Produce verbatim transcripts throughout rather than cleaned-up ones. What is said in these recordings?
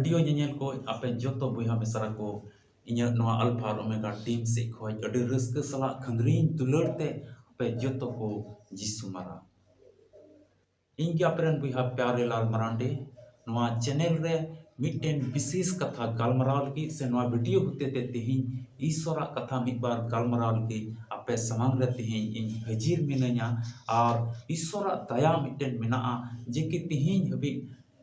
Video ᱧᱮᱧᱮᱞ ᱠᱚ ᱟᱯᱮ ᱡᱚᱛᱚ ᱵᱚᱭᱦᱟ ᱢᱤᱥᱨᱟ ᱠᱚ, ᱤᱧᱟᱹᱜ ᱱᱚᱣᱟ ᱟᱞᱯᱷᱟ ᱟᱨ ᱳᱢᱮᱜᱟ ᱴᱤᱢ ᱥᱮᱫ ᱠᱷᱚᱱ ᱟᱹᱰᱤ ᱨᱟᱹᱥᱠᱟᱹ ᱥᱟᱞᱟᱜ ᱠᱷᱟᱹᱱᱫᱽᱨᱤᱧ ᱫᱩᱞᱟᱹᱲ ᱛᱮ ᱟᱯᱮ ᱡᱚᱛᱚ ᱠᱚ ᱡᱤᱥᱩ ᱢᱟᱨᱟ᱾ ᱤᱧ ᱜᱮ ᱟᱯᱮ ᱨᱮᱱ ᱵᱚᱭᱦᱟ ᱯᱭᱟᱨᱮᱞᱟᱞ ᱢᱟᱨᱟᱱᱰᱤ᱾ ᱱᱚᱣᱟ ᱪᱮᱱᱮᱞ ᱨᱮ ᱢᱤᱫᱴᱮᱱ ᱵᱤᱥᱮᱥ ᱠᱟᱛᱷᱟ ᱜᱟᱞᱢᱟᱨᱟᱣ ᱞᱟᱹᱜᱤᱫ ᱥᱮ ᱱᱚᱣᱟ ᱵᱷᱤᱰᱤᱭᱳ ᱦᱚᱛᱮ ᱛᱮ ᱛᱮᱦᱮᱧ ᱤᱥᱚᱨᱟᱜ ᱠᱟᱛᱷᱟ ᱢᱤᱫ ᱵᱟᱨ ᱜᱟᱞᱢᱟᱨᱟᱣ ᱞᱟᱹᱜᱤᱫ ᱟᱯᱮ ᱥᱟᱢᱟᱝ ᱨᱮ ᱛᱮᱦᱮᱧ ᱤᱧ ᱦᱟᱹᱡᱤᱨ ᱢᱤᱱᱟᱹᱧᱟ᱾ ᱟᱨ ᱤᱥᱚᱨᱟᱜ ᱫᱟᱭᱟ ᱢᱤᱫᱴᱮᱱ ᱢᱮᱱᱟᱜᱼᱟ, ᱡᱮ ᱠᱤ ᱛᱮᱦᱮᱧ ᱦᱟᱹᱵᱤᱡ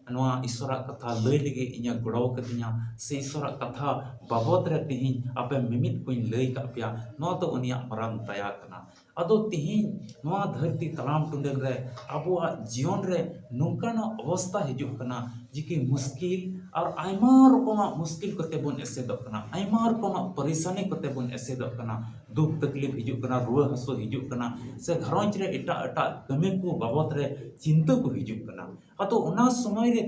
ᱱᱚᱣᱟ ᱤᱥᱚᱨᱟᱜ ᱠᱟᱛᱷᱟ ᱞᱟᱹᱭ ᱞᱟᱹᱜᱤᱫ ᱤᱧᱮ ᱜᱚᱲᱚ ᱟᱠᱟᱫᱤᱧᱟ, ᱥᱮ ᱤᱥᱚᱨᱟᱜ ᱠᱟᱛᱷᱟ ᱵᱟᱵᱚᱫ ᱨᱮ ᱛᱮᱦᱮᱧ ᱟᱯᱮ ᱢᱤᱢᱤᱫ ᱠᱚᱧ ᱞᱟᱹᱭ ᱠᱟᱜ ᱯᱮᱭᱟ, ᱱᱚᱣᱟ ᱫᱚ ᱩᱱᱤᱭᱟᱜ ᱢᱟᱨᱟᱝ ᱫᱟᱭᱟ ᱠᱟᱱᱟ᱾ ᱟᱫᱚ ᱛᱮᱦᱮᱧ ᱱᱚᱣᱟ ᱫᱷᱟᱹᱨᱛᱤ ᱛᱟᱲᱟᱢ ᱴᱩᱰᱟᱹᱝ ᱨᱮ ᱟᱵᱚᱣᱟᱜ ᱡᱤᱭᱚᱱ ᱨᱮ ᱱᱚᱝᱠᱟᱱᱟᱜ ᱚᱵᱚᱥᱛᱟ ᱦᱤᱡᱩᱜ ᱠᱟᱱᱟ, ᱡᱮ ᱠᱤ ᱢᱩᱥᱠᱤᱞ ᱟᱨ ᱟᱭᱢᱟ ᱨᱚᱠᱚᱢᱟᱜ ᱢᱩᱥᱠᱤᱞ ᱠᱚᱛᱮ ᱵᱚᱱ ᱮᱥᱮᱫᱚᱜ ᱠᱟᱱᱟ, ᱟᱭᱢᱟ ᱨᱚᱠᱚᱢᱟᱜ ᱯᱟᱨᱤᱥᱟᱱᱤ ᱠᱚᱛᱮ ᱵᱚᱱ ᱮᱥᱮᱫᱚᱜ ᱠᱟᱱᱟ, ᱫᱩᱠ ᱛᱟᱠᱞᱤᱯ ᱦᱤᱡᱩᱜ ᱠᱟᱱᱟ, ᱨᱩᱣᱟᱹ ᱦᱟᱹᱥᱩ ᱦᱤᱡᱩᱜ ᱠᱟᱱᱟ, ᱥᱮ ᱜᱷᱟᱨᱚᱸᱡᱽ ᱨᱮ ᱮᱴᱟᱜ ᱮᱴᱟᱜ ᱠᱟᱹᱢᱤ ᱠᱚ ᱵᱟᱵᱚᱫ ᱨᱮ ᱪᱤᱱᱛᱟᱹ ᱠᱚ ᱦᱤᱡᱩᱜ ᱠᱟᱱᱟ᱾ ᱟᱫᱚ ᱚᱱᱟ ᱥᱚᱢᱚᱭ ᱨᱮ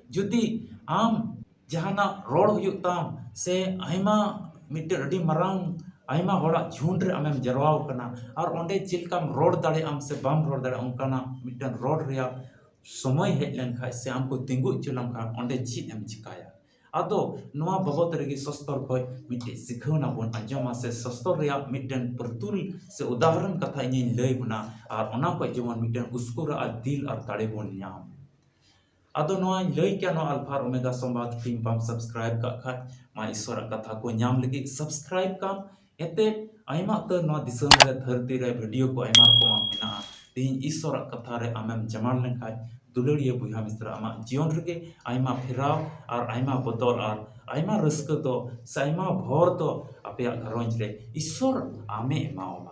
ᱡᱩᱫᱤ ᱟᱢ ᱡᱟᱦᱟᱱᱟᱜ ᱨᱚᱲ ᱦᱩᱭᱩᱜ ᱛᱟᱢ, ᱥᱮ ᱟᱭᱢᱟ ᱢᱤᱫᱴᱮᱱ ᱟᱹᱰᱤ ᱢᱟᱨᱟᱝ ᱟᱭᱢᱟ ᱦᱚᱲᱟᱜ ᱡᱷᱩᱸᱰ ᱨᱮ ᱟᱢᱮᱢ ᱡᱟᱨᱣᱟᱣ ᱠᱟᱱᱟ, ᱟᱨ ᱚᱸᱰᱮ ᱪᱮᱫ ᱞᱮᱠᱟᱢ ᱨᱚᱲ ᱫᱟᱲᱮᱭᱟᱜ ᱟᱢ ᱥᱮ ᱵᱟᱢ ᱨᱚᱲ ᱫᱟᱲᱮᱭᱟᱜᱼᱟ, ᱚᱱᱠᱟᱱᱟᱜ ᱢᱤᱫᱴᱮᱱ ᱨᱚᱲ ᱨᱮᱭᱟᱜ ᱥᱚᱢᱚᱭ ᱦᱮᱡ ᱞᱮᱱᱠᱷᱟᱱ ᱥᱮ ᱟᱢ ᱠᱚ ᱛᱤᱸᱜᱩ ᱦᱚᱪᱚ ᱞᱮᱢ ᱠᱷᱟᱱ ᱚᱸᱰᱮ ᱪᱮᱫ ᱮᱢ ᱪᱤᱠᱟᱹᱭᱟ? ᱟᱫᱚ ᱱᱚᱣᱟ ᱵᱟᱵᱚᱫ ᱨᱮᱜᱮ ᱥᱚᱥᱛᱚᱨ ᱠᱷᱚᱱ ᱢᱤᱫᱴᱮᱡ ᱥᱤᱠᱷᱟᱹᱣᱱᱟ ᱵᱚᱱ ᱟᱸᱡᱚᱢᱟ, ᱥᱮ ᱥᱚᱥᱛᱚᱨ ᱨᱮᱭᱟᱜ ᱢᱤᱫᱴᱮᱱ ᱯᱨᱚᱛᱩᱞ ᱥᱮ ᱩᱫᱟᱦᱚᱨᱚᱱ ᱠᱟᱛᱷᱟ ᱤᱧᱤᱧ ᱞᱟᱹᱭ ᱵᱚᱱᱟ, ᱟᱨ ᱚᱱᱟ ᱠᱷᱚᱱ ᱡᱮᱢᱚᱱ ᱢᱤᱫᱴᱮᱱ ᱩᱥᱠᱩᱨᱟ ᱟᱨ ᱫᱤᱞ ᱟᱨ ᱫᱟᱲᱮ ᱵᱚᱱ ᱧᱟᱢ᱾ ᱟᱫᱚ ᱱᱚᱣᱟᱧ ᱞᱟᱹᱭ ᱠᱮᱭᱟ, ᱱᱚᱣᱟ ᱟᱞᱯᱷᱟ ᱟᱨ ᱳᱢᱮᱜᱟ ᱥᱚᱢᱵᱟᱫ ᱴᱤᱢ ᱵᱟᱢ ᱥᱟᱵᱥᱠᱨᱟᱭᱤᱵ ᱠᱟᱜ ᱠᱷᱟᱡ, ᱢᱟ ᱤᱥᱚᱨᱟᱜ ᱠᱟᱛᱷᱟ ᱠᱚ ᱧᱟᱢ ᱞᱟᱹᱜᱤᱫ ᱥᱟᱵᱥᱠᱨᱟᱭᱤᱵ ᱠᱟᱢ᱾ ᱮᱱᱛᱮᱫ ᱟᱭᱢᱟ ᱩᱛᱟᱹᱨ ᱱᱚᱣᱟ ᱫᱤᱥᱚᱢ ᱨᱮ, ᱫᱷᱟᱹᱨᱛᱤ ᱨᱮ ᱵᱷᱤᱰᱤᱭᱳ ᱠᱚ ᱟᱭᱢᱟ ᱨᱚᱠᱚᱢᱟᱜ ᱢᱮᱱᱟᱜᱼᱟ᱾ ᱛᱮᱦᱮᱧ ᱤᱥᱚᱨᱟᱜ ᱠᱟᱛᱷᱟ ᱨᱮ ᱟᱢᱮᱢ ᱡᱟᱢᱟᱱ ᱞᱮᱱᱠᱷᱟᱡ, ᱫᱩᱞᱟᱹᱲᱤᱭᱟᱹ ᱵᱚᱭᱦᱟ ᱢᱤᱥᱨᱟ, ᱟᱢᱟᱜ ᱡᱤᱭᱚᱱ ᱨᱮᱜᱮ ᱟᱭᱢᱟ ᱯᱷᱮᱨᱟᱣ ᱟᱨ ᱟᱭᱢᱟ ᱵᱚᱫᱚᱞ ᱟᱨ ᱟᱭᱢᱟ ᱨᱟᱹᱥᱠᱟᱹ ᱫᱚ ᱥᱮ ᱟᱭᱢᱟ ᱵᱷᱚᱨ ᱫᱚ ᱟᱯᱮᱭᱟᱜ ᱜᱷᱟᱨᱚᱸᱡᱽ ᱨᱮ ᱤᱥᱚᱨ ᱟᱢᱮ ᱮᱢᱟᱣᱟᱢᱟ᱾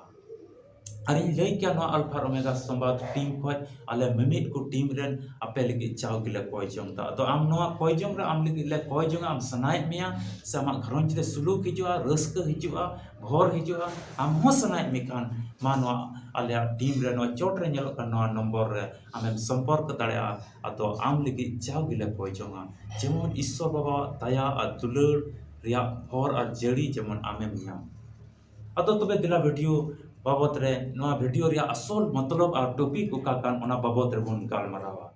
ᱟᱨᱤᱧ ᱞᱟᱹᱭ ᱠᱮᱭᱟ, ᱱᱚᱣᱟ ᱟᱞᱯᱷᱟ ᱟᱨ ᱳᱢᱮᱜᱟ ᱥᱚᱢᱵᱟᱫ ᱴᱤᱢ ᱠᱷᱚᱡ ᱟᱞᱮ ᱢᱤᱢᱤᱫ ᱠᱚ ᱴᱤᱢ ᱨᱮᱱ ᱟᱯᱮ ᱞᱟᱹᱜᱤᱫ ᱡᱟᱣ ᱜᱮᱞᱮ ᱠᱚᱭ ᱡᱚᱝ ᱫᱟ᱾ ᱟᱫᱚ ᱟᱢ ᱱᱚᱣᱟ ᱠᱚᱭ ᱡᱚᱝ ᱨᱮ ᱟᱢ ᱞᱟᱹᱜᱤᱫ ᱞᱮ ᱠᱚᱭ ᱡᱚᱝᱟ, ᱟᱢ ᱥᱟᱱᱟᱭᱮᱫ ᱢᱮᱭᱟ ᱥᱮ ᱟᱢᱟᱜ ᱜᱷᱟᱨᱚᱸᱡᱽ ᱨᱮ ᱥᱩᱞᱩᱠ ᱦᱤᱡᱩᱜᱼᱟ, ᱨᱟᱹᱥᱠᱟᱹ ᱦᱤᱡᱩᱜᱼᱟ, ᱵᱷᱚᱨ ᱦᱤᱡᱩᱜᱼᱟ, ᱟᱢ ᱦᱚᱸ ᱥᱟᱱᱟᱭᱮᱫ ᱢᱮ ᱠᱷᱟᱱ, ᱢᱟ ᱱᱚᱣᱟ ᱟᱞᱮᱭᱟᱜ ᱴᱤᱢ ᱨᱮ ᱱᱚᱣᱟ ᱪᱚᱴ ᱨᱮ ᱧᱮᱞᱚᱜ ᱠᱟᱱ ᱱᱚᱣᱟ ᱱᱚᱢᱵᱚᱨ ᱨᱮ ᱟᱢᱮᱢ ᱥᱚᱢᱯᱚᱨᱠ ᱫᱟᱲᱮᱭᱟᱜᱼᱟ᱾ ᱟᱫᱚ ᱟᱢ ᱞᱟᱹᱜᱤᱫ ᱡᱟᱣ ᱜᱮᱞᱮ ᱠᱚᱭ ᱡᱚᱝᱟ, ᱡᱮᱢᱚᱱ ᱤᱥᱥᱚᱨ ᱵᱟᱵᱟᱣᱟᱜ ᱫᱟᱭᱟ ᱟᱨ ᱫᱩᱞᱟᱹᱲ ᱨᱮᱭᱟᱜ ᱦᱚᱨ ᱟᱨ ᱡᱟᱹᱲᱤ ᱡᱮᱢᱚᱱ ᱟᱢᱮᱢ ᱧᱟᱢ᱾ ᱟᱫᱚ ᱛᱚᱵᱮ ᱫᱮᱞᱟ ᱵᱷᱤᱰᱤᱭᱳ ᱵᱟᱵᱚᱛ ᱨᱮ, ᱱᱚᱣᱟ ᱵᱷᱤᱰᱤᱭᱳ ᱨᱮᱭᱟᱜ ᱟᱥᱚᱞ ᱢᱚᱛᱞᱚᱵ ᱟᱨ ᱴᱚᱯᱤᱠ ᱚᱠᱟ ᱠᱟᱱ, ᱚᱱᱟ ᱵᱟᱵᱚᱛ ᱨᱮᱵᱚᱱ ᱜᱟᱞᱢᱟᱨᱟᱣᱟ᱾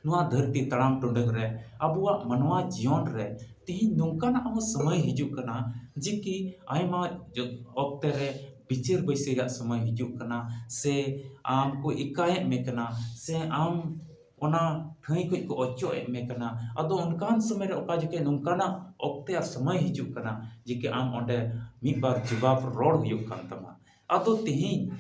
ᱱᱚᱣᱟ ᱫᱷᱟᱹᱨᱛᱤ ᱛᱟᱲᱟᱢ ᱴᱩᱰᱟᱹᱝ ᱨᱮ ᱟᱵᱚᱣᱟᱜ ᱢᱟᱱᱣᱟ ᱡᱤᱭᱚᱱ ᱨᱮ ᱛᱮᱦᱮᱧ ᱱᱚᱝᱠᱟᱱᱟᱜ ᱦᱚᱸ ᱥᱚᱢᱚᱭ ᱦᱤᱡᱩᱜ ᱠᱟᱱᱟ, ᱡᱮ ᱠᱤ ᱟᱭᱢᱟ ᱡᱚ-, ᱚᱠᱛᱮ ᱨᱮ ᱵᱤᱪᱟᱹᱨ ᱵᱟᱹᱭᱥᱤ ᱨᱮᱭᱟᱜ ᱥᱚᱢᱚᱭ ᱦᱤᱡᱩᱜ ᱠᱟᱱᱟ, ᱥᱮ ᱟᱢ ᱠᱚ ᱮᱠᱟᱭᱮᱫ ᱢᱮ ᱠᱟᱱᱟ, ᱥᱮ ᱟᱢ ᱚᱱᱟ ᱴᱷᱟᱹᱭ ᱠᱷᱚᱱ ᱠᱚ ᱚᱪᱚᱜ ᱮᱫ ᱢᱮ ᱠᱟᱱᱟ᱾ ᱟᱫᱚ ᱚᱱᱠᱟᱱ ᱥᱚᱢᱚᱭ ᱨᱮ ᱚᱠᱟ ᱡᱚᱠᱷᱮᱡ ᱱᱚᱝᱠᱟᱱᱟᱜ ᱚᱠᱛᱮ ᱟᱨ ᱥᱚᱢᱚᱭ ᱦᱤᱡᱩᱜ ᱠᱟᱱᱟ, ᱡᱮ ᱠᱤ ᱟᱢ ᱚᱸᱰᱮ ᱢᱤᱫ ᱵᱟᱨ ᱡᱚᱵᱟᱵ ᱨᱚᱲ ᱦᱩᱭᱩᱜ ᱠᱟᱱ ᱛᱟᱢᱟ᱾ ᱟᱫᱚ ᱛᱮᱦᱮᱧ,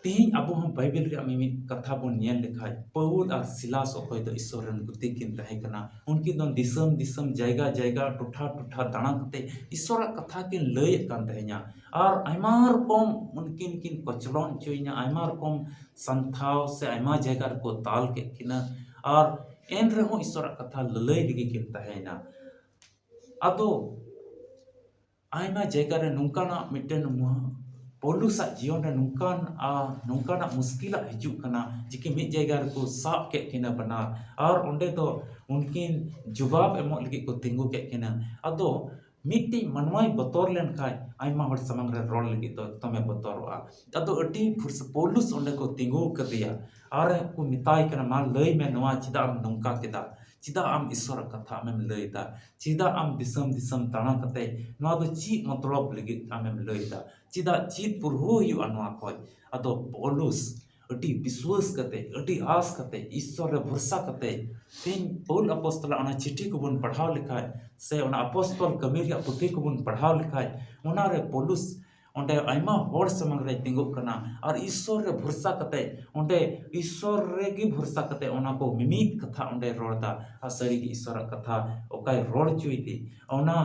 ᱛᱮᱦᱮᱧ ᱟᱵᱚ ᱦᱚᱸ ᱵᱟᱭᱵᱮᱞ ᱨᱮᱭᱟᱜ ᱢᱤᱢᱤᱫ ᱠᱟᱛᱷᱟ ᱵᱚᱱ ᱧᱮᱞ ᱞᱮᱠᱷᱟᱡ, ᱯᱟᱹᱣᱩᱞ ᱟᱨ ᱥᱤᱞᱟᱥ, ᱚᱠᱚᱭ ᱫᱚ ᱤᱥᱥᱚᱨ ᱨᱮᱱ ᱜᱩᱛᱤ ᱠᱤᱱ ᱛᱟᱦᱮᱸ ᱠᱟᱱᱟ, ᱩᱱᱠᱤᱱ ᱫᱚ ᱫᱤᱥᱚᱢ ᱫᱤᱥᱚᱢ, ᱡᱟᱭᱜᱟ ᱡᱟᱭᱜᱟ, ᱴᱚᱴᱷᱟ ᱴᱚᱴᱷᱟ ᱫᱟᱬᱟ ᱠᱟᱛᱮ ᱤᱥᱥᱚᱨᱟᱜ ᱠᱟᱛᱷᱟ ᱠᱤᱱ ᱞᱟᱹᱭᱮᱫ ᱠᱟᱱ ᱛᱟᱦᱮᱸᱧᱟ᱾ ᱟᱨ ᱟᱭᱢᱟ ᱨᱚᱠᱚᱢ ᱩᱱᱠᱤᱱ ᱠᱤᱱ ᱠᱚᱪᱞᱚᱱ ᱦᱚᱪᱚᱭᱮᱧᱟ, ᱟᱭᱢᱟ ᱨᱚᱠᱚᱢ ᱥᱟᱱᱛᱷᱟᱣ ᱥᱮ ᱟᱭᱢᱟ ᱡᱟᱭᱜᱟ ᱨᱮᱠᱚ ᱫᱟᱞ ᱠᱮᱫ ᱠᱤᱱᱟ᱾ ᱟᱨ ᱮᱱ ᱨᱮᱦᱚᱸ ᱤᱥᱥᱚᱨᱟᱜ ᱠᱟᱛᱷᱟ ᱞᱟᱹᱞᱟᱹᱭ ᱨᱮᱜᱮ ᱠᱤᱱ ᱛᱟᱦᱮᱸᱭᱮᱱᱟ᱾ ᱟᱫᱚ ᱟᱭᱢᱟ ᱡᱟᱭᱜᱟ ᱨᱮ ᱱᱚᱝᱠᱟᱱᱟᱜ ᱢᱤᱫᱴᱮᱱ ᱢᱩᱦ-, ᱯᱚᱞᱩᱥᱟᱜ ᱡᱤᱭᱚᱱ ᱨᱮ ᱱᱚᱝᱠᱟᱱ, ᱟ, ᱱᱚᱝᱠᱟᱱᱟᱜ ᱢᱩᱥᱠᱤᱞᱟᱜ ᱦᱤᱡᱩᱜ ᱠᱟᱱᱟ, ᱡᱮ ᱠᱤ ᱢᱤᱫ ᱡᱟᱭᱜᱟ ᱨᱮᱠᱚ ᱥᱟᱵ ᱠᱮᱫ ᱠᱤᱱᱟ ᱵᱟᱱᱟᱨ, ᱟᱨ ᱚᱸᱰᱮ ᱫᱚ ᱩᱱᱠᱤᱱ ᱡᱚᱵᱟᱵ ᱮᱢᱚᱜ ᱞᱟᱹᱜᱤᱫ ᱠᱚ ᱛᱤᱸᱜᱩ ᱠᱮᱫ ᱠᱤᱱᱟ᱾ ᱟᱫᱚ ᱢᱤᱫᱴᱤᱡ ᱢᱟᱱᱣᱟᱭ ᱵᱚᱛᱚᱨ ᱞᱮᱱᱠᱷᱟᱱ ᱟᱭᱢᱟ ᱦᱚᱲ ᱥᱟᱢᱟᱝ ᱨᱮ ᱨᱚᱲ ᱞᱟᱹᱜᱤᱫ ᱫᱚ ᱮᱠᱫᱚᱢᱮ ᱵᱚᱛᱚᱨᱚᱜᱼᱟ᱾ ᱟᱫᱚ ᱟᱹᱰᱤ ᱯᱷᱩᱨᱥ-, ᱯᱚᱞᱩᱥ ᱚᱸᱰᱮ ᱠᱚ ᱛᱤᱸᱜᱩ ᱠᱟᱫᱮᱭᱟ ᱟᱨ ᱠᱚ ᱢᱮᱛᱟᱭ ᱠᱟᱱᱟ, "ᱢᱟ ᱞᱟᱹᱭ ᱢᱮ, ᱱᱚᱣᱟ ᱪᱮᱫᱟᱜ ᱮᱢ ᱱᱚᱝᱠᱟ ᱠᱮᱫᱟ? ᱪᱮᱫᱟᱜ ᱟᱢ ᱤᱥᱥᱚᱨᱟᱜ ᱠᱟᱛᱷᱟ ᱟᱢᱮᱢ ᱞᱟᱹᱭ ᱮᱫᱟ? ᱪᱮᱫᱟᱜ ᱟᱢ ᱫᱤᱥᱚᱢ ᱫᱤᱥᱚᱢ ᱫᱟᱬᱟ ᱠᱟᱛᱮ ᱱᱚᱣᱟ ᱫᱚ ᱪᱮᱫ ᱢᱚᱛᱞᱚᱵ ᱞᱟᱹᱜᱤᱫ ᱟᱢᱮᱢ ᱞᱟᱹᱭ ᱮᱫᱟ? ᱪᱮᱫᱟᱜ, ᱪᱮᱫ ᱯᱩᱨᱦᱩ ᱦᱩᱭᱩᱜᱼᱟ ᱱᱚᱣᱟ ᱠᱷᱚᱡ?" ᱟᱫᱚ ᱯᱚᱞᱩᱥ ᱟᱹᱰᱤ ᱵᱤᱥᱣᱟᱹᱥ ᱠᱟᱛᱮ, ᱟᱹᱰᱤ ᱟᱸᱥ ᱠᱟᱛᱮ, ᱤᱥᱥᱚᱨ ᱨᱮ ᱵᱷᱚᱨᱥᱟ ᱠᱟᱛᱮ, ᱛᱮᱦᱮᱧ ᱯᱟᱹᱣᱩᱞ ᱟᱯᱚᱥᱛᱚᱞᱟᱜ ᱚᱱᱟ ᱪᱤᱴᱷᱤ ᱠᱚᱵᱚᱱ ᱯᱟᱲᱦᱟᱣ ᱞᱮᱠᱷᱟᱡ, ᱥᱮ ᱚᱱᱟ ᱟᱯᱚᱥᱛᱚᱞ ᱠᱟᱹᱢᱤ ᱨᱮᱭᱟᱜ ᱯᱩᱛᱷᱤ ᱠᱚᱵᱚᱱ ᱯᱟᱲᱦᱟᱣ ᱞᱮᱠᱷᱟᱡ, ᱚᱱᱟ ᱨᱮ ᱯᱚᱞᱩᱥ ᱚᱸᱰᱮ ᱟᱭᱢᱟ ᱦᱚᱲ ᱥᱟᱢᱟᱝ ᱨᱮᱭ ᱛᱤᱸᱜᱩᱜ ᱠᱟᱱᱟ ᱟᱨ ᱤᱥᱥᱚᱨ ᱨᱮ ᱵᱷᱚᱨᱥᱟ ᱠᱟᱛᱮ, ᱚᱸᱰᱮ ᱤᱥᱥᱚᱨ ᱨᱮᱜᱮ ᱵᱷᱚᱨᱥᱟ ᱠᱟᱛᱮ ᱚᱱᱟ ᱠᱚ ᱢᱤᱢᱤᱫ ᱠᱟᱛᱷᱟ ᱚᱸᱰᱮ ᱨᱚᱲ ᱮᱫᱟ᱾ ᱟᱨ ᱥᱟᱹᱨᱤᱜᱮ ᱤᱥᱥᱚᱨᱟᱜ ᱠᱟᱛᱷᱟ ᱚᱠᱟᱭ ᱨᱚᱲ ᱦᱚᱪᱚᱭᱮᱫᱮ, ᱚᱱᱟ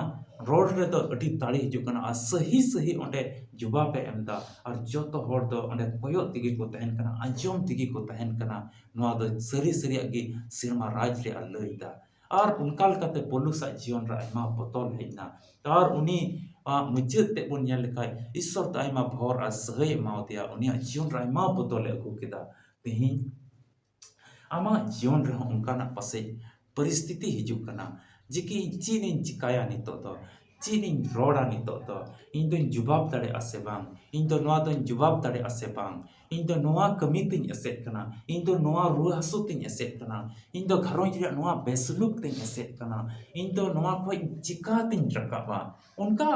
ᱨᱚᱲ ᱨᱮᱫᱚ ᱟᱹᱰᱤ ᱫᱟᱲᱮ ᱦᱤᱡᱩᱜ ᱠᱟᱱᱟ ᱟᱨ ᱥᱟᱹᱦᱤ ᱥᱟᱹᱦᱤ ᱚᱸᱰᱮ ᱡᱚᱵᱟᱵ ᱮ ᱮᱢ ᱮᱫᱟ᱾ ᱟᱨ ᱡᱚᱛᱚ ᱦᱚᱲ ᱫᱚ ᱚᱸᱰᱮ ᱠᱚᱭᱚᱜ ᱛᱮᱜᱮ ᱠᱚ ᱛᱟᱦᱮᱱ ᱠᱟᱱᱟ, ᱟᱸᱡᱚᱢ ᱛᱮᱜᱮ ᱠᱚ ᱛᱟᱦᱮᱱ ᱠᱟᱱᱟ᱾ ᱱᱚᱣᱟ ᱫᱚ ᱥᱟᱹᱨᱤ ᱥᱟᱹᱨᱤᱭᱟᱜ ᱜᱮ ᱥᱮᱨᱢᱟ ᱨᱟᱡᱽ ᱨᱮᱭᱟᱜ ᱞᱟᱹᱭ ᱮᱫᱟ᱾ ᱟᱨ ᱚᱱᱠᱟ ᱞᱮᱠᱟᱛᱮ ᱯᱚᱞᱩᱥᱟᱜ ᱡᱤᱭᱚᱱ ᱨᱮ ᱟᱭᱢᱟ ᱵᱚᱫᱚᱞ ᱦᱮᱡ ᱮᱱᱟ᱾ ᱟᱨ ᱩᱱᱤ, ᱟ, ᱢᱩᱪᱟᱹᱫ ᱛᱮ ᱵᱚᱱ ᱧᱮᱞ ᱞᱮᱠᱷᱟᱡ, ᱤᱥᱥᱚᱨ ᱫᱚ ᱟᱭᱢᱟ ᱵᱷᱚᱨ ᱟᱨ ᱥᱟᱹᱦᱟᱹᱭ ᱮᱢᱟᱣᱟᱫᱮᱭᱟ᱾ ᱩᱱᱤᱭᱟᱜ ᱡᱤᱭᱚᱱ ᱨᱮ ᱟᱭᱢᱟ ᱵᱚᱫᱚᱞᱮ ᱟᱹᱜᱩ ᱠᱮᱫᱟ᱾ ᱛᱮᱦᱮᱧ ᱟᱢᱟᱜ ᱡᱤᱭᱚᱱ ᱨᱮᱦᱚᱸ ᱚᱱᱠᱟᱱᱟᱜ ᱯᱟᱥᱮᱡ ᱯᱚᱨᱤᱥᱛᱷᱤᱛᱤ ᱦᱤᱡᱩᱜ ᱠᱟᱱᱟ, ᱡᱮ ᱠᱤ ᱪᱮᱫ ᱤᱧ ᱪᱤᱠᱟᱭᱟ ᱱᱤᱛᱚᱜ ᱫᱚ? ᱪᱮᱫ ᱤᱧ ᱨᱚᱲᱟ ᱱᱤᱛᱚᱜ ᱫᱚ? ᱤᱧ ᱫᱚᱧ ᱡᱩᱵᱟᱵ ᱫᱟᱲᱮᱭᱟᱜᱼᱟ ᱥᱮ ᱵᱟᱝ? ᱤᱧ ᱫᱚ ᱱᱚᱣᱟ ᱫᱚᱧ ᱡᱩᱵᱟᱵ ᱫᱟᱲᱮᱭᱟᱜᱼᱟ ᱥᱮ ᱵᱟᱝ? ᱤᱧ ᱫᱚ ᱱᱚᱣᱟ ᱠᱟᱹᱢᱤ ᱛᱤᱧ ᱮᱥᱮᱫ ᱠᱟᱱᱟ, ᱤᱧ ᱫᱚ ᱱᱚᱣᱟ ᱨᱩᱣᱟᱹ ᱦᱟᱹᱥᱩ ᱛᱤᱧ ᱮᱥᱮᱫ ᱠᱟᱱᱟ, ᱤᱧ ᱫᱚ ᱜᱷᱟᱨᱚᱸᱡᱽ ᱨᱮᱭᱟᱜ ᱱᱚᱣᱟ ᱵᱮᱥᱩᱞᱩᱠ ᱛᱤᱧ ᱮᱥᱮᱫ ᱠᱟᱱᱟ, ᱤᱧ ᱫᱚ ᱱᱚᱣᱟ ᱠᱷᱚᱱ ᱪᱤᱠᱟᱹ ᱛᱤᱧ ᱨᱟᱠᱟᱵᱼᱟ? ᱚᱱᱠᱟ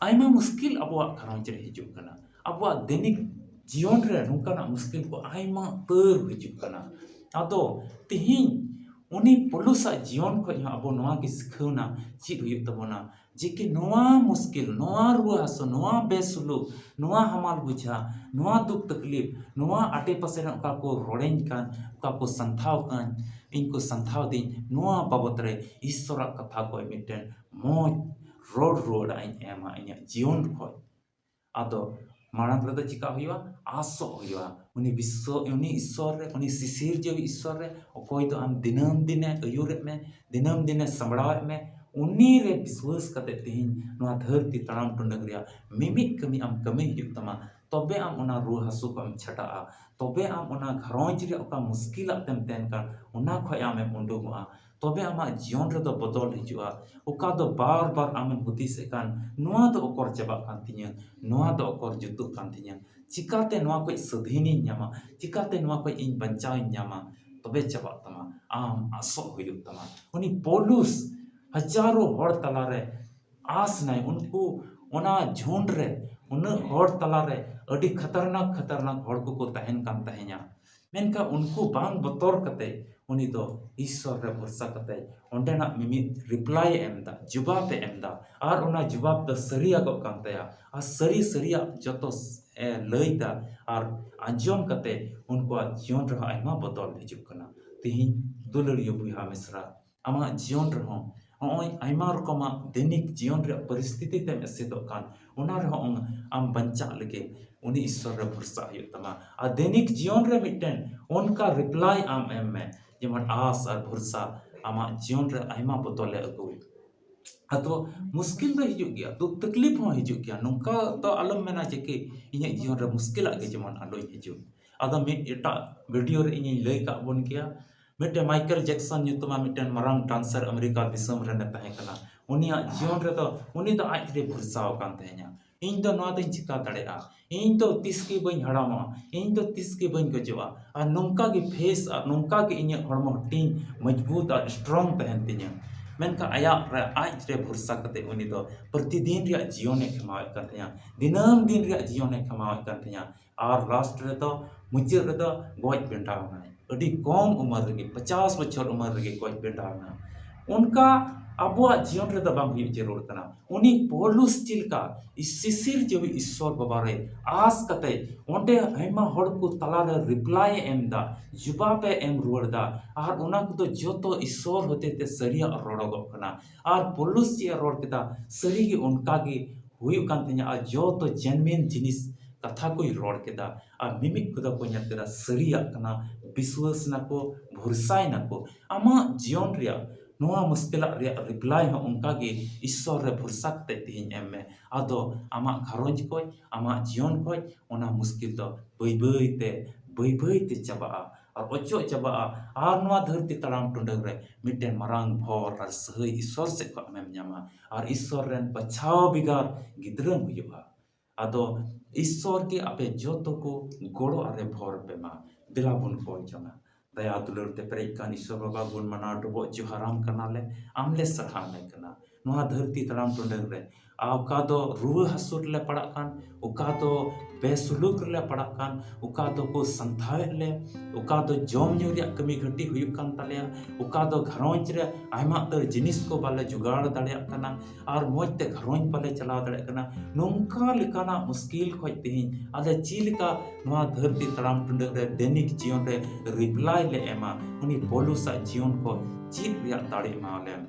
ᱟᱭᱢᱟ ᱢᱩᱥᱠᱤᱞ ᱟᱵᱚᱣᱟᱜ ᱜᱷᱟᱨᱚᱸᱡᱽ ᱨᱮ ᱦᱤᱡᱩᱜ ᱠᱟᱱᱟ, ᱟᱵᱚᱣᱟᱜ ᱫᱮᱱᱤᱠ ᱡᱤᱭᱚᱱ ᱨᱮ ᱱᱚᱝᱠᱟᱱᱟᱜ ᱢᱩᱥᱠᱤᱞ ᱠᱚ ᱟᱭᱢᱟ ᱩᱛᱟᱹᱨ ᱦᱤᱡᱩᱜ ᱠᱟᱱᱟ᱾ ᱟᱫᱚ ᱛᱮᱦᱮᱧ ᱩᱱᱤ ᱯᱚᱞᱩᱥᱟᱜ ᱡᱤᱭᱚᱱ ᱠᱷᱚᱱ ᱦᱚᱸ ᱟᱵᱚ ᱱᱚᱣᱟ ᱜᱮ ᱥᱤᱠᱷᱟᱹᱣᱱᱟ ᱪᱮᱫ ᱦᱩᱭᱩᱜ ᱛᱟᱵᱚᱱᱟ, ᱡᱮ ᱠᱤ ᱱᱚᱣᱟ ᱢᱩᱥᱠᱤᱞ, ᱱᱚᱣᱟ ᱨᱩᱣᱟᱹ ᱦᱟᱹᱥᱩ, ᱱᱚᱣᱟ ᱵᱮᱥᱩᱞᱩᱠ, ᱱᱚᱣᱟ ᱦᱟᱢᱟᱞ ᱵᱩᱡᱷᱟᱹ, ᱱᱚᱣᱟ ᱫᱩᱠ ᱛᱟᱠᱞᱤᱯ, ᱱᱚᱣᱟ ᱟᱰᱮ ᱯᱟᱥᱮ ᱨᱮ ᱚᱠᱟ ᱠᱚ ᱨᱚᱲᱮᱧ ᱠᱟᱱ, ᱚᱠᱟ ᱠᱚ ᱥᱟᱱᱛᱷᱟᱣ ᱠᱟᱱ, ᱤᱧ ᱠᱚ ᱥᱟᱱᱛᱷᱟᱣ ᱫᱤᱧ, ᱱᱚᱣᱟ ᱵᱟᱵᱚᱛ ᱨᱮ ᱤᱥᱥᱚᱨᱟᱜ ᱠᱟᱛᱷᱟ ᱠᱚ ᱢᱤᱫᱴᱮᱱ ᱢᱚᱡᱽ ᱨᱚᱲ ᱨᱩᱣᱟᱹᱲᱟᱜ ᱤᱧ ᱮᱢᱟ ᱤᱧᱟᱹᱜ ᱡᱤᱭᱚᱱ ᱠᱷᱚᱱ᱾ ᱟᱫᱚ ᱢᱟᱲᱟᱝ ᱨᱮᱫᱚ ᱪᱮᱠᱟ ᱦᱩᱭᱩᱜᱼᱟ? ᱟᱥᱚᱜ ᱦᱩᱭᱩᱜᱼᱟ᱾ ᱩᱱᱤ ᱵᱤᱥᱥᱚ, ᱩᱱᱤ ᱤᱥᱥᱚᱨ ᱨᱮ, ᱩᱱᱤ ᱥᱤᱥᱤᱨᱡᱟᱹᱣᱤᱡ ᱤᱥᱥᱚᱨ ᱨᱮ, ᱚᱠᱚᱭ ᱫᱚ ᱟᱢ ᱫᱤᱱᱟᱹᱢ ᱫᱤᱱᱮ ᱟᱹᱭᱩᱨᱮᱫ ᱢᱮ, ᱫᱤᱱᱟᱹᱢ ᱫᱤᱱᱮ ᱥᱟᱢᱵᱲᱟᱣᱮᱫ ᱢᱮ, ᱩᱱᱤ ᱨᱮ ᱵᱤᱥᱣᱟᱹᱥ ᱠᱟᱛᱮ ᱛᱮᱦᱮᱧ ᱱᱚᱣᱟ ᱫᱷᱟᱹᱨᱛᱤ ᱛᱟᱲᱟᱢ ᱴᱩᱰᱟᱹᱝ ᱨᱮᱭᱟᱜ ᱢᱤᱢᱤᱫ ᱠᱟᱹᱢᱤ ᱟᱢ ᱠᱟᱹᱢᱤ ᱦᱩᱭᱩᱜ ᱛᱟᱢᱟ᱾ ᱛᱚᱵᱮ ᱟᱢ ᱚᱱᱟ ᱨᱩᱣᱟᱹ ᱦᱟᱹᱥᱩ ᱠᱷᱚᱱ ᱮᱢ ᱪᱷᱟᱰᱟᱜᱼᱟ, ᱛᱚᱵᱮ ᱟᱢ ᱚᱱᱟ ᱜᱷᱟᱨᱚᱸᱡᱽ ᱨᱮ ᱚᱠᱟ ᱢᱩᱥᱠᱤᱞᱟᱜ ᱛᱮᱢ ᱛᱟᱦᱮᱱ ᱠᱟᱱ, ᱚᱱᱟ ᱠᱷᱚᱱ ᱟᱢᱮᱢ ᱩᱰᱩᱝᱚᱜᱼᱟ᱾ ᱛᱚᱵᱮ ᱟᱢᱟᱜ ᱡᱤᱭᱚᱱ ᱨᱮᱫᱚ ᱵᱚᱫᱚᱞ ᱦᱤᱡᱩᱜᱼᱟ᱾ ᱚᱠᱟ ᱫᱚ ᱵᱟᱨ ᱵᱟᱨ ᱟᱢᱮᱢ ᱦᱩᱫᱤᱥᱮᱫ ᱠᱟᱱ, ᱱᱚᱣᱟ ᱫᱚ ᱚᱠᱚᱨ ᱪᱟᱵᱟᱜ ᱠᱟᱱ ᱛᱤᱧᱟᱹ, ᱱᱚᱣᱟ ᱫᱚ ᱚᱠᱚᱨ ᱡᱩᱛᱩᱜ ᱠᱟᱱ ᱛᱤᱧᱟᱹ, ᱪᱤᱠᱟᱛᱮ ᱱᱚᱣᱟ ᱠᱷᱚᱱ ᱥᱟᱹᱫᱷᱤᱱᱤᱧ ᱧᱟᱢᱟ, ᱪᱤᱠᱟᱛᱮ ᱱᱚᱣᱟ ᱠᱷᱚᱱ ᱤᱧ ᱵᱟᱧᱪᱟᱣᱤᱧ ᱧᱟᱢᱟ? ᱛᱚᱵᱮ ᱪᱟᱵᱟᱜ ᱛᱟᱢᱟ᱾ ᱟᱢ ᱟᱥᱚᱜ ᱦᱩᱭᱩᱜ ᱛᱟᱢᱟ᱾ ᱩᱱᱤ ᱯᱚᱞᱩᱥ ᱦᱟᱡᱟᱨᱚ ᱦᱚᱲ ᱛᱟᱞᱟᱨᱮ ᱟᱥ ᱱᱟᱭ, ᱩᱱᱠᱩ ᱚᱱᱟ ᱡᱷᱩᱸᱰ ᱨᱮ ᱩᱱᱟᱹᱜ ᱦᱚᱲ ᱛᱟᱞᱟᱨᱮ ᱟᱹᱰᱤ ᱠᱷᱟᱛᱟᱨᱱᱟᱠ ᱠᱷᱟᱛᱟᱨᱱᱟᱠ ᱦᱚᱲ ᱠᱚᱠᱚ ᱛᱟᱦᱮᱱ ᱠᱟᱱ ᱛᱟᱦᱮᱸᱧᱟ᱾ ᱢᱮᱱᱠᱷᱟᱱ ᱩᱱᱠᱩ ᱵᱟᱝ ᱵᱚᱛᱚᱨ ᱠᱟᱛᱮ ᱩᱱᱤ ᱫᱚ ᱤᱥᱥᱚᱨ ᱨᱮ ᱵᱷᱚᱨᱥᱟ ᱠᱟᱛᱮ ᱚᱸᱰᱮᱱᱟᱜ ᱢᱤᱢᱤᱫ reply ᱮ ᱮᱢ ᱮᱫᱟ, ᱡᱩᱵᱟᱵ ᱮ ᱮᱢ ᱮᱫᱟ, ᱟᱨ ᱚᱱᱟ ᱡᱩᱵᱟᱵ ᱫᱚ ᱥᱟᱹᱨᱤᱭᱟᱜᱚᱜ ᱠᱟᱱ ᱛᱟᱭᱟ᱾ ᱟᱨ ᱥᱟᱹᱨᱤ ᱥᱟᱹᱨᱤᱭᱟᱜ ᱡᱚᱛᱚ ᱥ-, ᱮ ᱞᱟᱹᱭ ᱮᱫᱟ, ᱟᱨ ᱟᱸᱡᱚᱢ ᱠᱟᱛᱮ ᱩᱱᱠᱩᱣᱟᱜ ᱡᱤᱭᱚᱱ ᱨᱮᱦᱚᱸ ᱟᱭᱢᱟ ᱵᱚᱫᱚᱞ ᱦᱤᱡᱩᱜ ᱠᱟᱱᱟ᱾ ᱛᱤᱦᱤᱧ ᱫᱩᱞᱟᱹᱲᱤᱭᱟᱹ ᱵᱚᱭᱦᱟ ᱢᱤᱥᱨᱟ, ᱟᱢᱟᱜ ᱡᱤᱭᱚᱱ ᱨᱮᱦᱚᱸ ᱱᱚᱜᱼᱚᱭ ᱟᱭᱢᱟ ᱨᱚᱠᱚᱢᱟᱜ ᱫᱮᱱᱤᱠ ᱡᱤᱭᱚᱱ ᱨᱮᱭᱟᱜ ᱯᱚᱨᱤᱥᱛᱷᱤᱛᱤ ᱛᱮᱢ ᱮᱥᱮᱫᱚᱜ ᱠᱟᱱ, ᱚᱱᱟ ᱨᱮᱦᱚᱸ ᱟᱢ ᱵᱟᱧᱪᱟᱜ ᱞᱟᱹᱜᱤᱫ ᱩᱱᱤ ᱤᱥᱥᱚᱨ ᱨᱮ ᱵᱷᱚᱨᱥᱟ ᱦᱩᱭᱩᱜ ᱛᱟᱢᱟ᱾ ᱟᱨ ᱫᱮᱱᱤᱠ ᱡᱤᱭᱚᱱ ᱨᱮ ᱢᱤᱫᱴᱮᱱ ᱚᱱᱠᱟ reply ᱟᱢ ᱮᱢ ᱢᱮ, ᱡᱮᱢᱚᱱ ᱟᱥ ᱟᱨ ᱵᱷᱚᱨᱥᱟ ᱟᱢᱟᱜ ᱡᱤᱭᱚᱱ ᱨᱮ ᱟᱭᱢᱟ ᱵᱚᱫᱚᱞᱮ ᱟᱹᱜᱩᱭ᱾ ᱟᱫᱚ ᱢᱩᱥᱠᱤᱞ ᱫᱚ ᱦᱤᱡᱩᱜ ᱜᱮᱭᱟ, ᱫᱩᱠ ᱛᱟᱠᱞᱤᱯ ᱦᱚᱸ ᱦᱤᱡᱩᱜ ᱜᱮᱭᱟ᱾ ᱱᱚᱝᱠᱟ ᱫᱚ ᱟᱞᱚᱢ ᱢᱮᱱᱟ ᱡᱮ ᱠᱤ ᱤᱧᱟᱹᱜ ᱡᱤᱭᱚᱱ ᱨᱮ ᱢᱩᱥᱠᱤᱞᱟᱜ ᱜᱮ ᱡᱮᱢᱚᱱ ᱟᱞᱚᱧ ᱦᱤᱡᱩᱜ᱾ ᱟᱫᱚ ᱢᱤᱫ ᱮᱴᱟᱜ video ᱨᱮ ᱤᱧᱤᱧ ᱞᱟᱹᱭ ᱠᱟᱜ ᱵᱚᱱ ᱜᱮᱭᱟ, ᱢᱤᱫᱴᱮᱱ ᱢᱟᱭᱠᱮᱞ ᱡᱮᱠᱥᱚᱱ ᱧᱩᱛᱩᱢᱟᱱ ᱢᱤᱫᱴᱮᱱ ᱢᱟᱨᱟᱝ dancer ᱟᱢᱮᱨᱤᱠᱟ ᱫᱤᱥᱚᱢ ᱨᱮᱱᱮ ᱛᱟᱦᱮᱸ ᱠᱟᱱᱟ᱾ ᱩᱱᱤᱭᱟᱜ ᱡᱤᱭᱚᱱ ᱨᱮᱫᱚ ᱩᱱᱤ ᱫᱚ ᱟᱡ ᱨᱮ ᱵᱷᱚᱨᱥᱟ ᱟᱠᱟᱱ ᱛᱟᱦᱮᱸᱧᱟ, ᱤᱧ ᱫᱚ ᱱᱚᱣᱟ ᱫᱚᱧ ᱪᱤᱠᱟ ᱫᱟᱲᱮᱭᱟᱜᱼᱟ, ᱤᱧ ᱫᱚ ᱛᱤᱥ ᱜᱮ ᱵᱟᱹᱧ ᱦᱟᱲᱟᱢᱚᱜᱼᱟ, ᱤᱧ ᱫᱚ ᱛᱤᱥ ᱜᱮ ᱵᱟᱹᱧ ᱜᱚᱡᱚᱜᱼᱟ᱾ ᱟᱨ ᱱᱚᱝᱠᱟ ᱜᱮ ᱯᱷᱮᱥ ᱟᱨ ᱱᱚᱝᱠᱟ ᱜᱮ ᱤᱧᱟᱹᱜ ᱦᱚᱲᱢᱚ ᱦᱟᱹᱴᱤᱧ ᱢᱚᱡᱽᱵᱩᱛ ᱟᱨ ᱥᱴᱨᱚᱝ ᱛᱟᱦᱮᱱ ᱛᱤᱧᱟᱹ᱾ ᱢᱮᱱᱠᱷᱟᱱ ᱟᱭᱟᱜ ᱨᱮ, ᱟᱡ ᱨᱮ ᱵᱷᱚᱨᱥᱟ ᱠᱟᱛᱮ ᱩᱱᱤ ᱫᱚ ᱯᱨᱚᱛᱤᱫᱤᱱ ᱨᱮᱭᱟᱜ ᱡᱤᱭᱚᱱᱮ ᱠᱷᱮᱢᱟᱣᱮᱫ ᱠᱟᱱ ᱛᱟᱦᱮᱸᱱᱟ, ᱫᱤᱱᱟᱹᱢ ᱫᱤᱱ ᱨᱮᱭᱟᱜ ᱡᱤᱭᱚᱱᱮ ᱠᱷᱮᱢᱟᱣᱮᱫ ᱠᱟᱱ ᱛᱟᱦᱮᱸᱱᱟ᱾ ᱟᱨ ᱞᱟᱥᱴ ᱨᱮᱫᱚ, ᱢᱩᱪᱟᱹᱫ ᱨᱮᱫᱚ ᱜᱚᱡ ᱵᱷᱮᱱᱰᱟᱣ ᱮᱱᱟᱭ᱾ ᱟᱹᱰᱤ ᱠᱚᱢ ᱩᱢᱮᱨ ᱨᱮᱜᱮ, ᱯᱚᱪᱟᱥ ᱵᱚᱪᱷᱚᱨ ᱩᱢᱮᱨ ᱨᱮᱜᱮ ᱜᱚᱡ ᱵᱷᱮᱱᱰᱟᱣ ᱮᱱᱟ᱾ ᱚᱱᱠᱟ ᱟᱵᱚᱣᱟᱜ ᱡᱤᱭᱚᱱ ᱨᱮᱫᱚ ᱵᱟᱝ ᱦᱩᱭᱩᱜ ᱡᱟᱹᱨᱩᱲ ᱠᱟᱱᱟ᱾ ᱩᱱᱤ ᱯᱚᱞᱩᱥ ᱪᱮᱫ ᱞᱮᱠᱟ ᱥᱤᱥᱤᱨ ᱡᱟᱹᱣᱤ ᱤᱥᱥᱚᱨ ᱵᱟᱵᱟ ᱨᱮ ᱟᱥ ᱠᱟᱛᱮ ᱚᱸᱰᱮ ᱟᱭᱢᱟ ᱦᱚᱲ ᱠᱚ ᱛᱟᱞᱟᱨᱮ ᱨᱤᱯᱞᱟᱭ ᱮ ᱮᱢ ᱮᱫᱟ, ᱡᱩᱵᱟᱵ ᱮ ᱮᱢ ᱨᱩᱣᱟᱹᱲ ᱮᱫᱟ, ᱟᱨ ᱚᱱᱟ ᱠᱚᱫᱚ ᱡᱚᱛᱚ ᱤᱥᱥᱚᱨ ᱦᱚᱛᱮ ᱛᱮ ᱥᱟᱹᱨᱤᱭᱟᱜ ᱨᱚᱲᱚᱜᱚᱜ ᱠᱟᱱᱟ᱾ ᱟᱨ ᱯᱚᱞᱩᱥ ᱪᱮᱫ ᱮ ᱨᱚᱲ ᱠᱮᱫᱟ, ᱥᱟᱹᱨᱤᱜᱮ ᱚᱱᱠᱟ ᱜᱮ ᱦᱩᱭᱩᱜ ᱠᱟᱱ ᱛᱤᱧᱟ᱾ ᱟᱨ ᱡᱚᱛᱚ ᱡᱮᱱᱩᱭᱤᱱ ᱡᱤᱱᱤᱥ ᱠᱟᱛᱷᱟ ᱠᱚᱭ ᱨᱚᱲ ᱠᱮᱫᱟ᱾ ᱟᱨ ᱢᱤᱢᱤᱫ ᱠᱚᱫᱚ ᱠᱚ ᱧᱮᱞ ᱠᱮᱫᱟ ᱥᱟᱹᱨᱤᱭᱟᱜ ᱠᱟᱱᱟ, ᱵᱤᱥᱣᱟᱹᱥ ᱱᱟᱠᱚ, ᱵᱷᱚᱨᱥᱟᱭ ᱱᱟᱠᱚ᱾ ᱟᱢᱟᱜ ᱡᱤᱭᱚᱱ ᱨᱮᱭᱟᱜ ᱱᱚᱣᱟ ᱢᱩᱥᱠᱤᱞᱟᱜ ᱨᱮᱭᱟᱜ ᱨᱤᱯᱞᱟᱭ ᱦᱚᱸ ᱚᱱᱠᱟ ᱜᱮ ᱤᱥᱥᱚᱨ ᱨᱮ ᱵᱷᱚᱨᱥᱟ ᱠᱟᱛᱮ ᱛᱮᱦᱮᱧ ᱮᱢ ᱢᱮ᱾ ᱟᱫᱚ ᱟᱢᱟᱜ ᱜᱷᱟᱨᱚᱸᱡᱽ ᱠᱷᱚᱡ, ᱟᱢᱟᱜ ᱡᱤᱭᱚᱱ ᱠᱷᱚᱡ ᱚᱱᱟ ᱢᱩᱥᱠᱤᱞ ᱫᱚ ᱵᱟᱹᱭ ᱵᱟᱹᱭ ᱛᱮ, ᱵᱟᱹᱭ ᱵᱟᱹᱭ ᱛᱮ ᱪᱟᱵᱟᱜᱼᱟ ᱟᱨ ᱚᱪᱚᱜ ᱪᱟᱵᱟᱜᱼᱟ᱾ ᱟᱨ ᱱᱚᱣᱟ ᱫᱷᱟᱹᱨᱛᱤ ᱛᱟᱲᱟᱢ ᱴᱩᱰᱟᱹᱝ ᱨᱮ ᱢᱤᱫᱴᱮᱱ ᱢᱟᱨᱟᱝ ᱵᱷᱚᱨ ᱟᱨ ᱥᱟᱹᱦᱟᱹᱭ ᱤᱥᱥᱚᱨ ᱥᱮᱫ ᱠᱷᱚᱱ ᱟᱢᱮᱢ ᱧᱟᱢᱟ ᱟᱨ ᱤᱥᱥᱚᱨ ᱨᱮᱱ ᱵᱟᱪᱷᱟᱣ ᱵᱷᱮᱜᱟᱨ ᱜᱤᱫᱽᱨᱟᱹᱢ ᱦᱩᱭᱩᱜᱼᱟ᱾ ᱟᱫᱚ ᱤᱥᱥᱚᱨ ᱜᱮ ᱟᱯᱮ ᱡᱚᱛᱚ ᱠᱚ ᱜᱚᱲᱚ ᱟᱨᱮ ᱵᱷᱚᱨ ᱯᱮ ᱢᱟ᱾ ᱫᱮᱞᱟ ᱵᱚᱱ ᱠᱚᱭ ᱡᱚᱝᱟ᱾ ᱫᱟᱭᱟ ᱫᱩᱞᱟᱹᱲ ᱛᱮ ᱯᱮᱨᱮᱡ ᱠᱟᱱ ᱤᱥᱥᱚᱨ ᱵᱟᱵᱟ, ᱜᱩᱱ ᱢᱟᱱᱟᱣ ᱰᱚᱵᱚᱜ ᱡᱚᱦᱟᱨᱟᱢ ᱠᱟᱱᱟᱞᱮ, ᱟᱢ ᱞᱮ ᱥᱟᱨᱦᱟᱣ ᱢᱮ ᱠᱟᱱᱟ᱾ ᱱᱚᱣᱟ ᱫᱷᱟᱹᱨᱛᱤ ᱛᱟᱲᱟᱢ ᱴᱩᱰᱟᱹᱝ ᱨᱮ ᱟᱨ ᱚᱠᱟ ᱫᱚ ᱨᱩᱣᱟᱹ ᱦᱟᱹᱥᱩ ᱨᱮᱞᱮ ᱯᱟᱲᱟᱜ ᱠᱟᱱ, ᱚᱠᱟ ᱫᱚ ᱵᱮᱥᱩᱞᱩᱠ ᱨᱮᱞᱮ ᱯᱟᱲᱟᱜ ᱠᱟᱱ, ᱚᱠᱟ ᱫᱚᱠᱚ ᱥᱟᱱᱛᱷᱟᱣᱮᱫ ᱞᱮ, ᱚᱠᱟ ᱫᱚ ᱡᱚᱢ ᱧᱩ ᱨᱮᱭᱟᱜ ᱠᱟᱹᱢᱤ ᱜᱷᱟᱹᱴᱤ ᱦᱩᱭᱩᱜ ᱠᱟᱱ ᱛᱟᱞᱮᱭᱟ, ᱚᱠᱟ ᱫᱚ ᱜᱷᱟᱨᱚᱸᱡᱽ ᱨᱮ ᱟᱭᱢᱟ ᱩᱛᱟᱹᱨ ᱡᱤᱱᱤᱥ ᱠᱚ ᱵᱟᱞᱮ ᱡᱚᱜᱟᱲ ᱫᱟᱲᱮᱭᱟᱜ ᱠᱟᱱᱟ ᱟᱨ ᱢᱚᱡᱽ ᱛᱮ ᱜᱷᱟᱨᱚᱸᱡᱽ ᱵᱟᱞᱮ ᱪᱟᱞᱟᱣ ᱫᱟᱲᱮᱭᱟᱜ ᱠᱟᱱᱟ᱾ ᱱᱚᱝᱠᱟ ᱞᱮᱠᱟᱱᱟᱜ ᱢᱩᱥᱠᱤᱞ ᱠᱷᱚᱡ ᱛᱮᱦᱮᱧ ᱟᱞᱮ ᱪᱮᱫ ᱞᱮᱠᱟ ᱱᱚᱣᱟ ᱫᱷᱟᱹᱨᱛᱤ ᱛᱟᱲᱟᱢ ᱴᱩᱰᱟᱹᱝ ᱨᱮ ᱫᱮᱱᱤᱠ ᱡᱤᱭᱚᱱ ᱨᱮ ᱨᱤᱯᱞᱟᱭ ᱞᱮ ᱮᱢᱟ? ᱩᱱᱤ ᱯᱚᱞᱩᱥᱟᱜ ᱡᱤᱭᱚᱱ ᱠᱚ ᱪᱮᱫ ᱨᱮᱭᱟᱜ ᱫᱟᱲᱮ ᱮᱢᱟᱣᱟᱞᱮᱢ᱾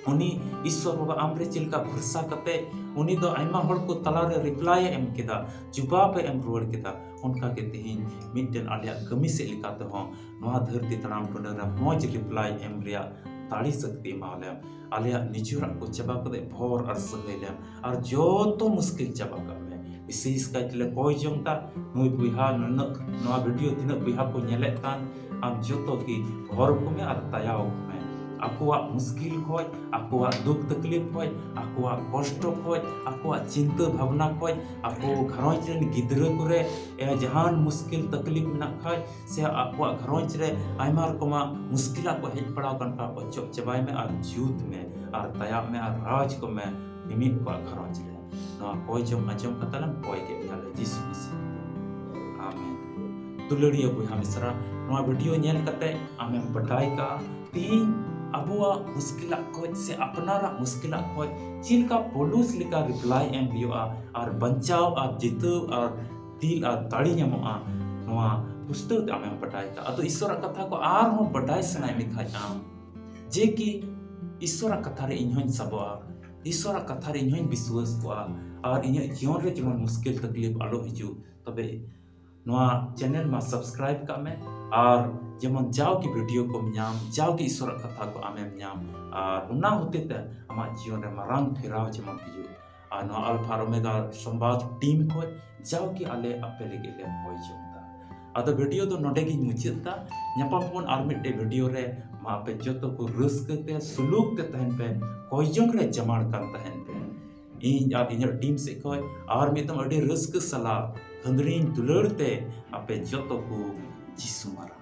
ᱩᱱᱤ ᱤᱥᱥᱚᱨ ᱵᱟᱵᱟ ᱟᱢ ᱨᱮ ᱪᱮᱫ ᱞᱮᱠᱟ ᱵᱷᱚᱨᱥᱟ ᱠᱟᱛᱮ ᱩᱱᱤ ᱫᱚ ᱟᱭᱢᱟ ᱦᱚᱲ ᱠᱚ ᱛᱟᱞᱟᱨᱮ ᱨᱤᱯᱞᱟᱭ ᱮ ᱮᱢ ᱠᱮᱫᱟ, ᱡᱩᱵᱟᱵ ᱮ ᱮᱢ ᱨᱩᱣᱟᱹᱲ ᱠᱮᱫᱟ, ᱚᱱᱠᱟ ᱜᱮ ᱛᱮᱦᱮᱧ ᱢᱤᱫᱴᱮᱱ ᱟᱞᱮᱭᱟᱜ ᱠᱟᱹᱢᱤ ᱥᱮᱫ ᱞᱮᱠᱟ ᱛᱮᱦᱚᱸ ᱱᱚᱣᱟ ᱫᱷᱟᱹᱨᱛᱤ ᱛᱟᱲᱟᱢ ᱴᱩᱰᱟᱹᱝ ᱨᱮ ᱢᱚᱡᱽ ᱨᱤᱯᱞᱟᱭ ᱮᱢ ᱨᱮᱭᱟᱜ ᱫᱟᱲᱮ ᱥᱟᱹᱠᱛᱤ ᱮᱢᱟᱣᱟᱞᱮᱢ᱾ ᱟᱞᱮᱭᱟᱜ ᱱᱤᱡᱮᱨᱟᱜ ᱠᱚ ᱪᱟᱵᱟ ᱠᱟᱛᱮ ᱵᱷᱚᱨ ᱟᱨ ᱥᱟᱹᱦᱟᱹᱭ ᱞᱮᱢ ᱟᱨ ᱡᱚᱛᱚ ᱢᱩᱥᱠᱤᱞ ᱪᱟᱵᱟ ᱠᱟᱜ ᱢᱮ᱾ ᱵᱤᱥᱮᱥ ᱠᱟᱭᱛᱮᱞᱮ ᱠᱚᱭ ᱡᱚᱝ ᱫᱟ, ᱱᱩᱭ ᱵᱚᱭᱦᱟ ᱱᱩᱱᱟᱹᱜ, ᱱᱚᱣᱟ ᱵᱷᱤᱰᱤᱭᱳ ᱛᱤᱱᱟᱹᱜ ᱵᱚᱭᱦᱟ ᱠᱚ ᱧᱮᱞᱮᱫ ᱠᱟᱱ, ᱟᱢ ᱡᱚᱛᱚ ᱜᱮ ᱦᱚᱨ ᱠᱚ ᱢᱮ ᱟᱨ ᱫᱟᱭᱟ ᱟᱠᱚ ᱢᱮ᱾ ᱟᱠᱚᱣᱟᱜ ᱢᱩᱥᱠᱤᱞ ᱠᱷᱚᱡ, ᱟᱠᱚᱣᱟᱜ ᱫᱩᱠ ᱛᱟᱠᱞᱤᱯ ᱠᱷᱚᱡ, ᱟᱠᱚᱣᱟᱜ ᱠᱚᱥᱴᱚ ᱠᱷᱚᱡ, ᱟᱠᱚᱣᱟᱜ ᱪᱤᱱᱛᱟᱹ ᱵᱷᱟᱵᱽᱱᱟ ᱠᱷᱚᱡ, ᱟᱠᱚ ᱜᱷᱟᱨᱚᱸᱡᱽ ᱨᱮᱱ ᱜᱤᱫᱽᱨᱟᱹ ᱠᱚᱨᱮ, ᱮ, ᱡᱟᱦᱟᱱ ᱢᱩᱥᱠᱤᱞ ᱛᱟᱠᱞᱤᱯ ᱢᱮᱱᱟᱜ ᱠᱷᱟᱡ, ᱥᱮ ᱟᱠᱚᱣᱟᱜ ᱜᱷᱟᱨᱚᱸᱡᱽ ᱨᱮ ᱟᱭᱢᱟ ᱨᱚᱠᱚᱢᱟᱜ ᱢᱩᱥᱠᱤᱞᱟᱜ ᱠᱚ ᱦᱮᱡ ᱵᱟᱲᱟᱣ ᱟᱠᱟᱱ ᱠᱷᱟᱡ, ᱚᱪᱚᱜ ᱪᱟᱵᱟᱭ ᱢᱮ ᱟᱨ ᱡᱩᱛ ᱢᱮ ᱟᱨ ᱫᱟᱭᱟᱜ ᱢᱮ ᱟᱨ ᱨᱟᱡᱽ ᱠᱚᱢᱮ ᱢᱤᱢᱤᱫ ᱠᱚᱣᱟᱜ ᱜᱷᱟᱨᱚᱸᱡᱽ ᱨᱮ᱾ ᱱᱚᱣᱟ ᱠᱚᱭ ᱡᱚᱢ ᱟᱸᱡᱚᱢ ᱠᱟᱛᱮ ᱞᱟᱝ ᱠᱚᱭ ᱠᱮᱫ ᱢᱮᱭᱟ ᱞᱮ ᱡᱤᱥᱩ ᱢᱟᱹᱥᱤ᱾ ᱟᱢᱮᱱ᱾ ᱫᱩᱞᱟᱹᱲᱤᱭᱟᱹ ᱵᱚᱭᱦᱟ ᱢᱤᱥᱨᱟ, ᱱᱚᱣᱟ ᱵᱷᱤᱰᱤᱭᱳ ᱧᱮᱞ ᱠᱟᱛᱮ ᱟᱢᱮᱢ ᱵᱟᱰᱟᱭ ᱠᱟᱜᱼᱟ, ᱛᱤᱦᱤᱧ ᱟᱵᱚᱣᱟᱜ ᱢᱩᱥᱠᱤᱞᱟᱜ ᱠᱷᱚᱡ ᱥᱮ ᱟᱯᱱᱟᱨᱟᱜ ᱢᱩᱥᱠᱤᱞᱟᱜ ᱠᱷᱚᱡ ᱪᱮᱫ ᱞᱮᱠᱟ ᱯᱚᱞᱩᱥ ᱞᱮᱠᱟ ᱨᱤᱯᱞᱟᱭ ᱮᱢ ᱦᱩᱭᱩᱜᱼᱟ ᱟᱨ ᱵᱟᱧᱪᱟᱣ ᱟᱨ ᱡᱤᱛᱟᱹᱣ ᱟᱨ ᱫᱤᱞ ᱟᱨ ᱫᱟᱲᱮ ᱧᱟᱢᱚᱜᱼᱟ, ᱱᱚᱣᱟ ᱯᱩᱥᱴᱟᱹᱣ ᱛᱮ ᱟᱢᱮᱢ ᱵᱟᱰᱟᱭ ᱠᱟᱜᱼᱟ᱾ ᱟᱫᱚ ᱤᱥᱚᱨᱟᱜ ᱠᱟᱛᱷᱟ ᱠᱚ ᱟᱨᱦᱚᱸ ᱵᱟᱰᱟᱭ ᱥᱟᱱᱟᱭᱮᱫ ᱢᱮ ᱠᱷᱟᱡ ᱟᱢ, ᱡᱮ ᱠᱤ ᱤᱥᱚᱨᱟᱜ ᱠᱟᱛᱷᱟ ᱨᱮ ᱤᱧ ᱦᱚᱸᱧ ᱥᱟᱵᱚᱜᱼᱟ, ᱤᱥᱚᱨᱟᱜ ᱠᱟᱛᱷᱟ ᱨᱮ ᱤᱧ ᱦᱚᱸᱧ ᱵᱤᱥᱣᱟᱹᱥ ᱠᱚᱜᱼᱟ, ᱟᱨ ᱤᱧᱟᱹᱜ ᱡᱤᱭᱚᱱ ᱨᱮ ᱡᱮᱢᱚᱱ ᱢᱩᱥᱠᱤᱞ ᱛᱟᱠᱞᱤᱯ ᱟᱞᱚ ᱦᱤᱡᱩᱜ, ᱛᱚᱵᱮ ᱱᱚᱣᱟ ᱪᱮᱱᱮᱞ ᱢᱟ ᱥᱟᱵᱥᱠᱨᱟᱭᱤᱵ ᱠᱟᱜ ᱢᱮ, ᱟᱨ ᱡᱮᱢᱚᱱ ᱡᱟᱣᱜᱮ ᱵᱷᱤᱰᱤᱭᱳ ᱠᱚᱢ ᱧᱟᱢ, ᱡᱟᱣᱜᱮ ᱤᱥᱚᱨᱟᱜ ᱠᱟᱛᱷᱟ ᱠᱚ ᱟᱢᱮᱢ ᱧᱟᱢ, ᱟᱨ ᱚᱱᱟ ᱦᱚᱛᱮ ᱛᱮ ᱟᱢᱟᱜ ᱡᱤᱭᱚᱱ ᱨᱮ ᱢᱟᱨᱟᱝ ᱯᱷᱮᱨᱟᱣ ᱡᱮᱢᱚᱱ ᱦᱤᱡᱩᱜ᱾ ᱟᱨ ᱱᱚᱣᱟ ᱟᱞᱯᱷᱟ ᱟᱨ ᱳᱢᱮᱜᱟ ᱥᱚᱢᱵᱟᱫ ᱴᱤᱢ ᱠᱷᱚᱡ ᱡᱟᱣᱜᱮ ᱟᱞᱮ ᱟᱯᱮ ᱞᱟᱹᱜᱤᱫ ᱞᱮ ᱦᱚᱭ ᱡᱚᱝ ᱫᱟ᱾ ᱟᱫᱚ ᱵᱷᱤᱰᱤᱭᱳ ᱫᱚ ᱱᱚᱰᱮ ᱜᱤᱧ ᱢᱩᱪᱟᱹᱫ ᱫᱟ᱾ ᱧᱟᱯᱟᱢ ᱵᱚᱱ ᱟᱨ ᱢᱤᱫᱴᱮᱡ ᱵᱷᱤᱰᱤᱭᱳ ᱨᱮ᱾ ᱢᱟ ᱟᱯᱮ ᱡᱚᱛᱚ ᱠᱚ ᱨᱟᱹᱥᱠᱟᱹ ᱛᱮ, ᱥᱩᱞᱩᱠ ᱛᱮ ᱛᱟᱦᱮᱱ ᱯᱮ, ᱠᱚᱭ ᱡᱚᱝ ᱨᱮ ᱡᱟᱢᱟᱲ ᱠᱟᱱ ᱛᱟᱦᱮᱱ ᱯᱮ᱾ ᱤᱧ ᱟᱨ ᱤᱧᱟᱹᱜ ᱴᱤᱢ ᱥᱮᱫ ᱠᱷᱚᱡ ᱟᱨ ᱢᱤᱫ ᱫᱚᱢ ᱟᱹᱰᱤ ᱨᱟᱹᱥᱠᱟᱹ ᱥᱟᱞᱟᱜ ᱠᱷᱟᱹᱱᱫᱽᱨᱤᱧ ᱫᱩᱞᱟᱹᱲ ᱛᱮ ᱟᱯᱮ ᱡᱚᱛᱚ ᱠᱚ ᱡᱤᱥᱩ ᱢᱟᱨᱟᱝ᱾